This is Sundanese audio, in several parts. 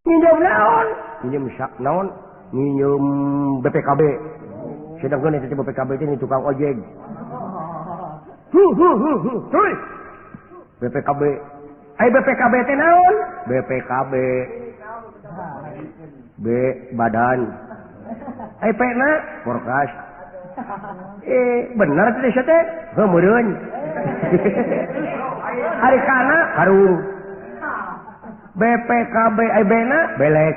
Nginjem naon? Nginjem naon? Nginjem BPKB. Sedangkan itu BPKB itu tukang ojek. Cuy. BPKB. Ai BPKB teh naon? BPKB. B badan. Ai P na porkas. Bener teh sia teh? Heuh meureun. Ari kana karung. BPKB ai B na belek.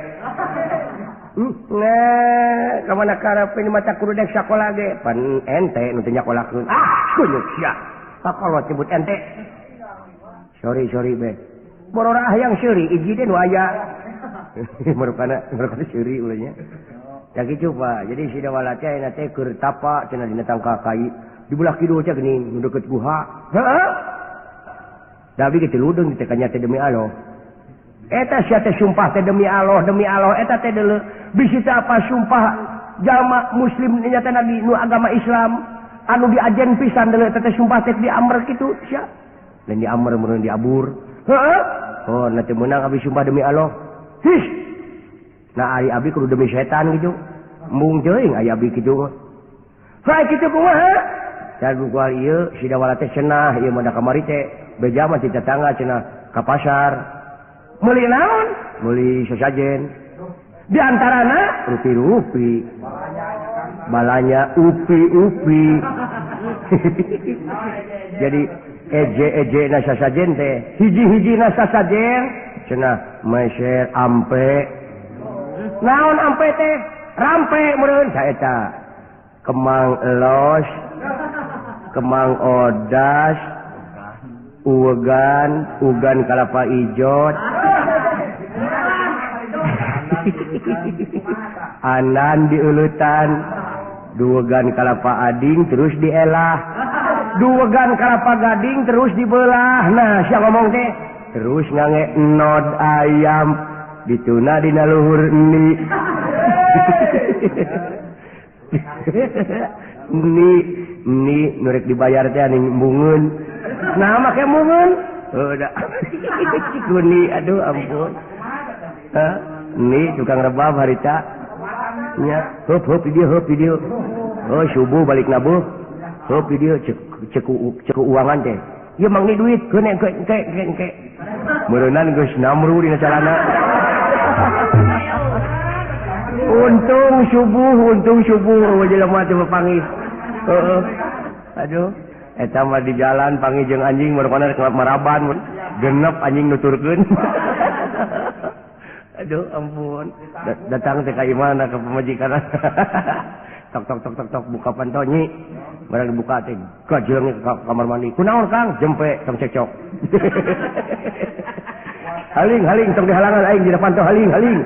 Nah, kamana karep ini mata kudu dek sakola ge. Pan ente nu teu nyakolakeun. Ah, kunyuk sia. Pakolot nyebut ente. Sorry sorry be. Borora hayang seuri iji teh nu aya. Marukana marukana seuri ulahnya. Ya kitu Pak. Jadi si dawala teh ayeuna teh keur tapa cenah dina tangkal kai. Di belah kidul teh geuning nu deukeut guha. Heeh. Da abdi ge teu ludeung teh kanya teh demi Allah. Eta sia teh sumpah teh demi Allah eta teh deuleu. Bisi teh apa sumpah jalma muslim nya teh nabi nu agama Islam anu diajen pisan deuleu eta teh sumpah teh diamr kitu sia. Lain diamr meureun diabur. Heeh. Oh, na teu meunang abdi sumpah demi Allah. Hih. Nah ari abdi kudu demi setan gitu. Embung teuing aya abdi kitu mah. Hae kitu kumaha? Jago kual ieu si dawala teh cenah ieu mah da kamari teh beja mah ti tetangga cenah ka pasar. Meuli naon? Meuli sasajen. Di antarana rupi-rupi. Balanya upi-upi. Jadi eje-eje na sasajen teh, hiji-hiji na sasajen cenah meser ampe. Naon ampe teh? Rampe meureun saeta. Kemang elos, kemang odas, uwegan, ugan kalapa ijot. Anan diulutan, duwegan kalapa ading terus dielah, duwegan kalapa gading terus dibelah. Nah, sia ngomong teh terus ngange nod ayam dituna dina luhur ni. Ni ni nu rek dibayar teh aning embungeun. Nah, make embungeun. Heuh da. Cikuni aduh ampun. Hah? Ni tukang rebab harita. Nya, heup heup di dieu, heup di dieu. Oh, subuh balik nabuh. Heup di dieu cek cek uangan teh. Ieu mang ni duit keun engke engke engke. Meureunan geus namru dina calana. Untung subuh jelema teh panggih. Heeh. Aduh, eta mah di jalan panggih jeung anjing marukana rek maraban, genep anjing nuturkeun. Aduh ampun. Datang teh ka imahna ka pamajikan. Tok tok tok tok tok buka panto nyi. Barang dibuka teh gajeung ke kamar mandi. Kunaon Kang? Jempe tong cekcok. Haling haling tong dihalangan aing dina panto haling haling.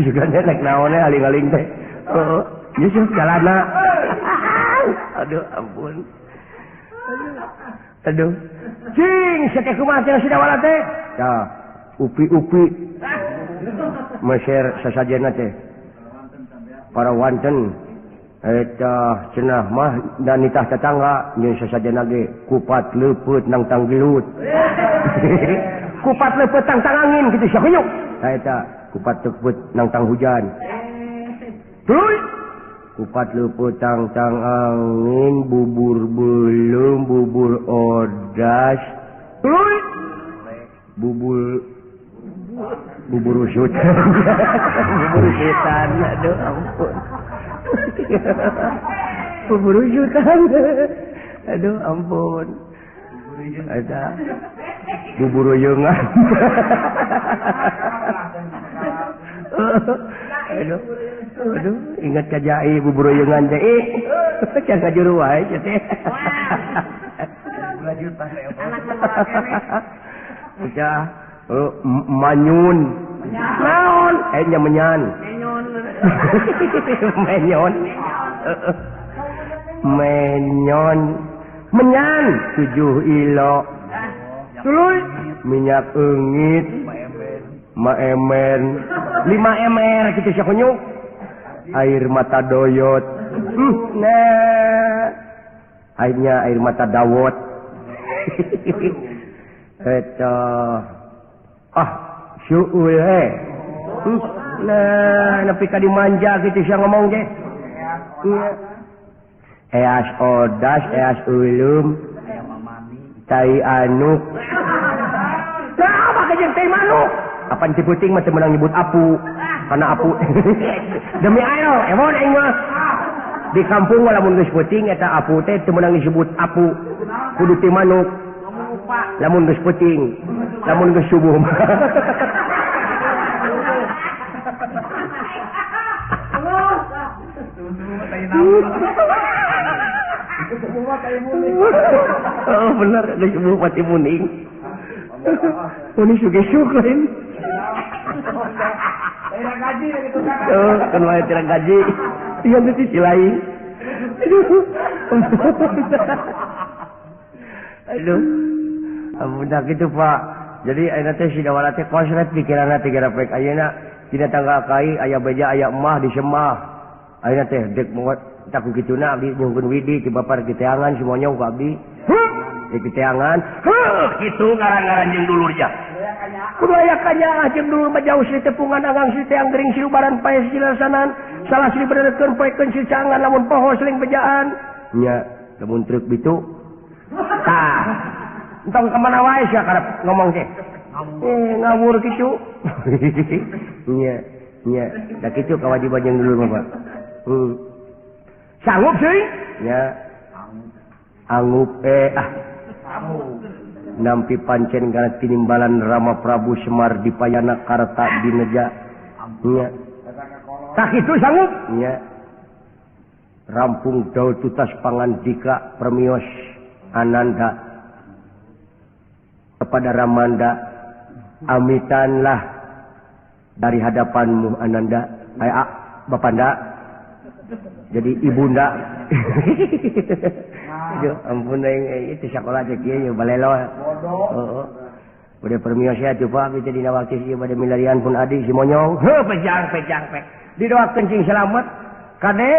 Juga nek naon we haling haling teh. Heeh. Yusuf jalana. Aduh ampun. Aduh. Cing sia teh kumaha cenah si dawala teh? Tah, upi-upi. Meser sasajena teh. Para wanten eta cenah mah dan nitah tetangga jeung sasajena ge kupat leupeut nang tanggelut. Kupat leupeut tang tangangin kitu sia kunyuk. Tah eta kupat leupeut nang tang hujan. Terus kupat leupeut tang tang angin, bubur belum, bubur odas. Terus bubur bubur usut. Bubur usutan, aduh ampun. Bubur usutan. Aduh ampun. Ada bubur uyeungan. Aduh. Aduh, ingat ka jai bubur uyeungan teh. Ih, can ngajuru wae teh. Udah manyun. Naon? Nya menyan. Menyon. Menyon. Menyan 7 ilo. Tuluy minyak eungit. Maemen 5 mr kitu sia kunyuk. Air mata doyot. Nah. Airnya air mata dawot. Eta ah syuul he. Nah, nepi ka dimanja kitu sia ngomong ge. Eas odas, eas ulum, tai anuk. Nah, apa kejeng tai manuk? Apan ciputing mah teu meunang nyebut apu. Karena apu. Demi ayo, emon aing mah. Di kampung mah lamun geus peuting eta apu teh teu meunang disebut apu. Kudu ti manuk. Lamun geus peuting, lamun geus subuh mah. Oh bener, geus subuh pati muning. Muni suge-sug lain. Oh, kan wae tirang gaji. Iya teh si lain. Aduh. Aduh. Ampun dah kitu Pak. Jadi ayeuna teh si Dawala teh kosret pikiranna teh gara poek ayeuna dina tangga kai aya beja aya emah di semah. Ayeuna teh dek moot tak ku kituna abdi nyungkeun widi ti bapar kiteangan si monyong ku abdi. Heuh, di kiteangan. Heuh, kitu ngaran-ngaran jeung dulurnya. Kudu aya kanyaah jeung dulur mah jauh si tepungan agang si teang gering si ubaran paes jilasanan. Salah si benerkeun poekeun si cangan lamun poho seling bejaan. Nya, lamun truk bitu. Tah. Entong ka mana wae sia karep ngomong teh. Ngawur kitu. Nya, nya, da kitu kawajiban jeung dulur mah, Pak. Sanggup sih? Ya. Anggup ah. Nampi pancen kana tinimbalan Rama Prabu Semar di Payana Karta Dineja. Nya. Tak itu sanggup? Nya. Rampung daul tutas pangandika permios Ananda kepada Ramanda, amitanlah dari hadapanmu Ananda, Bapanda. Jadi ibunda. Aduh, ampun aing itu sekolah teh kieu balelo. Heeh. Bade permios ya tuh Pak, kita dina waktu ieu bade milarian pun adi si monyong. Heuh, pejang pejang pek. Didoakeun cing selamat. Kade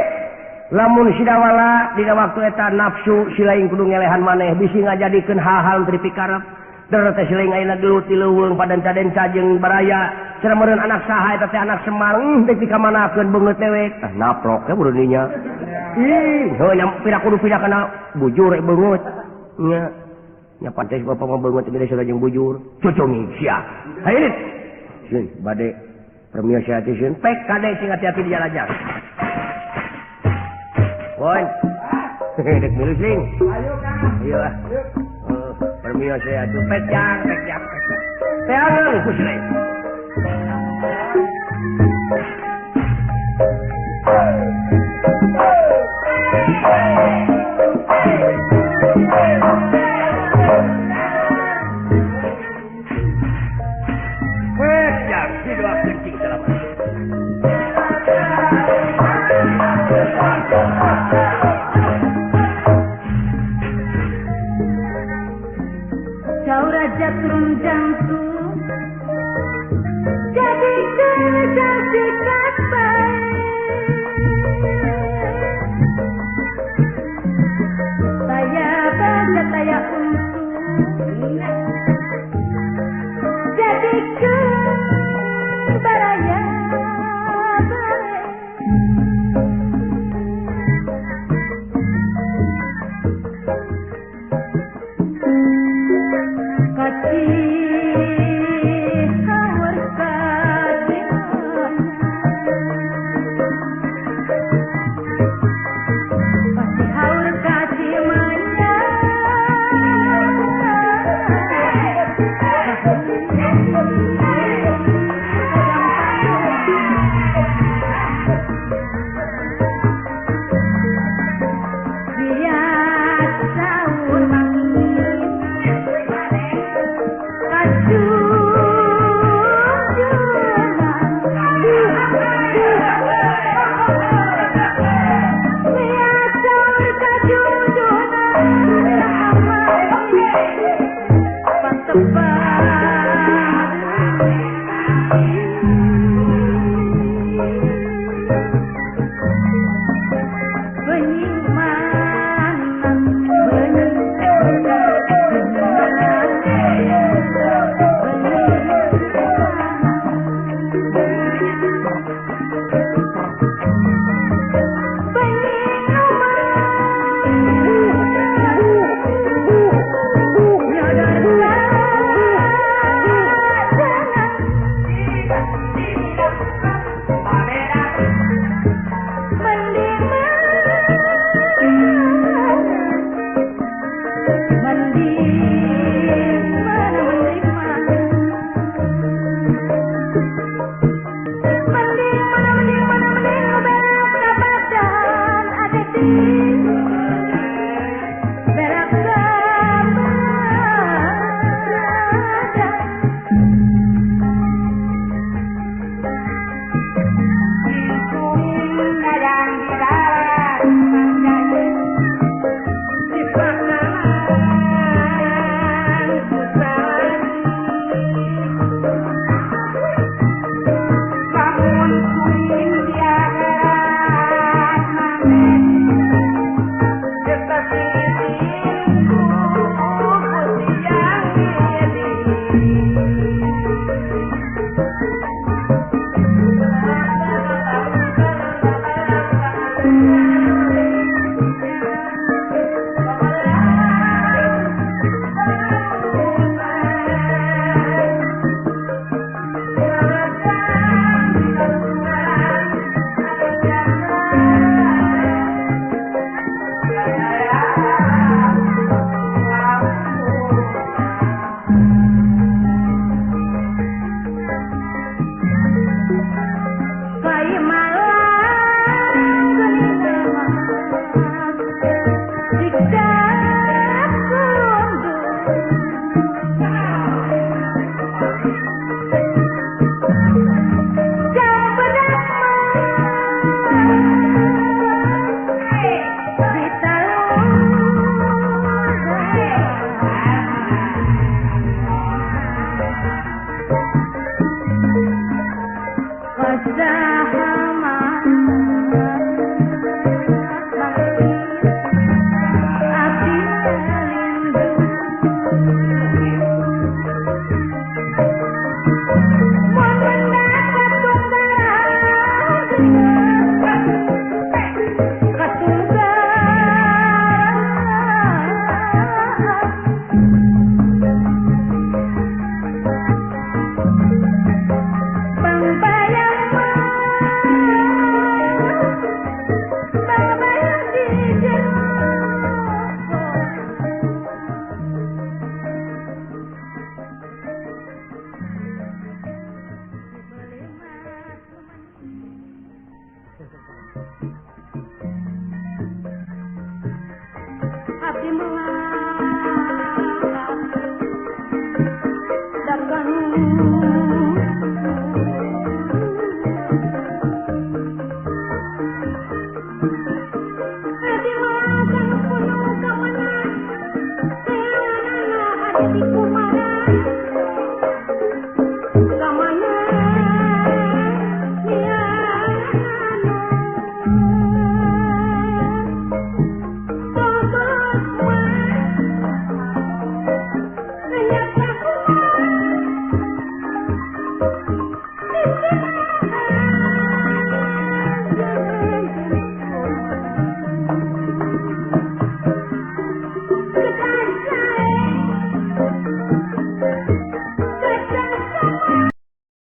lamun si Dawala dina waktu eta nafsu si lain kudu ngelehan maneh bisi ngajadikeun hal-hal teu dipikarep. Der teh si lain ayeuna gelut di leuweung padanca-denca jeung baraya. Cenah meureun anak saha eta teh anak Semar, teh dikamanakeun beungeut dewek. Ah naplok we burun dinya. Ih, heuh nya pira kudu pira kana bujur beungeut. Nya. Nya pantes bapak mah beungeut teh beda jeung bujur. Cucungi sia. Hayu. Sieun bade permios sia teh sieun pek kade sing hati-hati di jalan. Woi. Dek milu sing. Ayo Kang. Ayo ah. Permios sia tuh pejang pejang. Teangan ku silai. Pejang didoakeun cing selamat. Kau raja turun jantung jadi kerja sikap saya baca saya untung jadi kebaraya kasih. Abdi melak dagang.